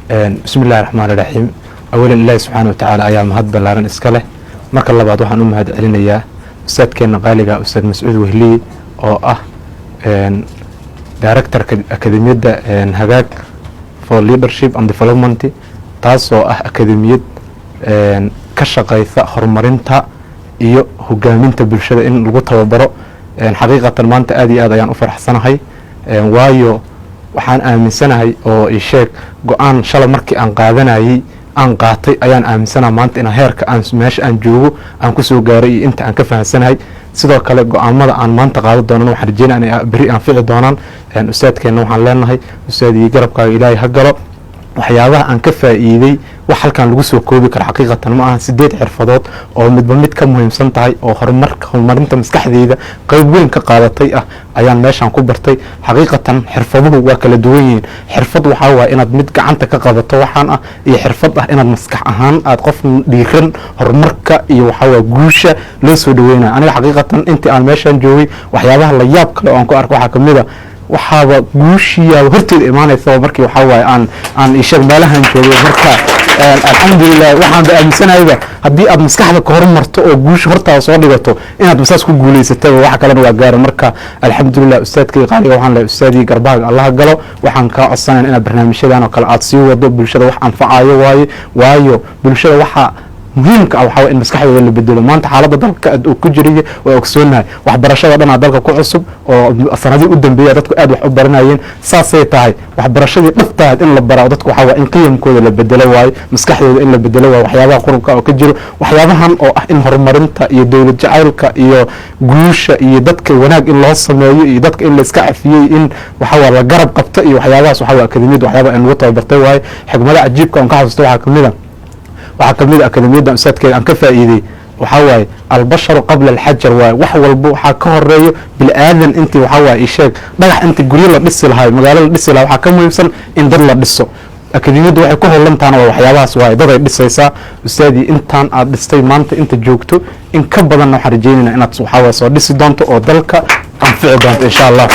Bismi illahi raxmaan iraxiim. Awalan, Ilaahi subxaana watacaala ayaa mahad ballaaran iska leh. Marka labaad, waxaan u mahad celinayaa ustaadkeenna qaaliga, Ustaad Mascuud Wehliye, oo ah directorka akademiyadda Hagaag for Leadership and Development, taasoo ah akademiyad ka shaqeysa horumarinta iyo hogaaminta bulshada in lagu tababaro. Xaqiiqatan, maanta aad iyo aad ayaan u faraxsanahay, waayo waxaan aaminsanahay oo isheeg go-aan shalay markii aan qaadanayey aan qaatay ayaan aaminsanaha maanta inaan heerka aan meesha aan joogo aan kusoo gaaray iyo inta aan ka fahamsanahay. Sidoo kale, go-aamada aan maanta qaadan doonan waxaan rajeynaya inay berri anfici doonaan. Ustaadkeenna waxaan leenahay, ustaadii, garabkaaga Ilaahay ha galo. Waxyaabaha aan ka faa'iiday wax halkan lagu soo koobi karo xaqiiqatan ma aha. Sideed xirfadood oo midba mid ka muhiimsan tahay oo horumarka, horumarinta maskaxdeyda qayb weyn ka qaadatay ah ayaan meeshan ku bartay. Xaqiiqatan, xirfaduhu waa kala duwan yihiin. Xirfad waxaa waaye inaad mid gacanta ka qabato waxaan ah, iyo xirfad ah inaad maskax ahaan aad qof dhiiran horumarka iyo waxaa waa guusha loo soo dhaweynaya. Aniga xaqiiqatan, intii aan meeshan joogay, waxyaabaha la yaab kale oo aan ku arko waxaa kamid a waxaaba guushiyaaba horteeda imaanaysa markii waxaa waaye aan isheeg meelahan joogay. Marka alxamdulilah, waxaanba aaminsanayba haddii aad maskaxda ka horumarto oo guusha hortaada soo dhigato inaad masaas ku guulaysataba, waxa kalena waa gaara. Marka alxamdulilah, ustaadkii qaaliga waxaan lehay, ustaadii, garbahaaga Allaha galo. Waxaan kaa codsanaya inaad barnaamijyadan oo kale aad sii wado. Bulshada wax anfacayo waaye, waayo bulshada waxaa muhiimka ah waxaa waa in maskaxdooda la bedelo. Maanta xaaladda dalka uu ku jiray waa ogsoonahay. Waxbarashada dhanaa dalka ku cusub oo sanadihii u dambeeya dadku aad wax u baranayeen. Saasay tahay, waxbarashadii dhabtahayd in la baraa dadku waxaa waa in qiyamkooda la bedelo waaye, maskaxdooda in la bedelo waaye, waxyaabaha qurunka oo ka jiro, waxyaabahan oo ah in horumarinta iyo dowlad jacaylka iyo guusha iyo dadka wanaag in loo sameeyo iyo dadka in la iska cafiyey, in waxaa waa la garab qabto iyo waxyaabahaas. Waxaa waa akademiyadda waxyaabaha ay nagu tababartay waaye. Xikmada cajiibka oon ka xasuusto waxaa kamid a akademiyadda ustaadkeeda aan ka faa'iidey waxaa waaye البشر قبل الحجر waaye. Wax walba waxaa ka horeeyo bini aadan. Intii waxaa waaye isheeg dhagax intii guryo la dhisi lahaa, magaalo la dhisi lahaa, waxaa ka muhiimsan in dad la dhiso. Akademiyaddu waxay ku howlantaana waa waxyaabahaas waaye, dad ay dhisaysaa. Ustaadii, intaan aad dhistay maanta inta joogto in ka badanna waxaan rajeynayna inaad waxaa waaye soo dhisi doonto oo dalka anfici doonto, insha Allah.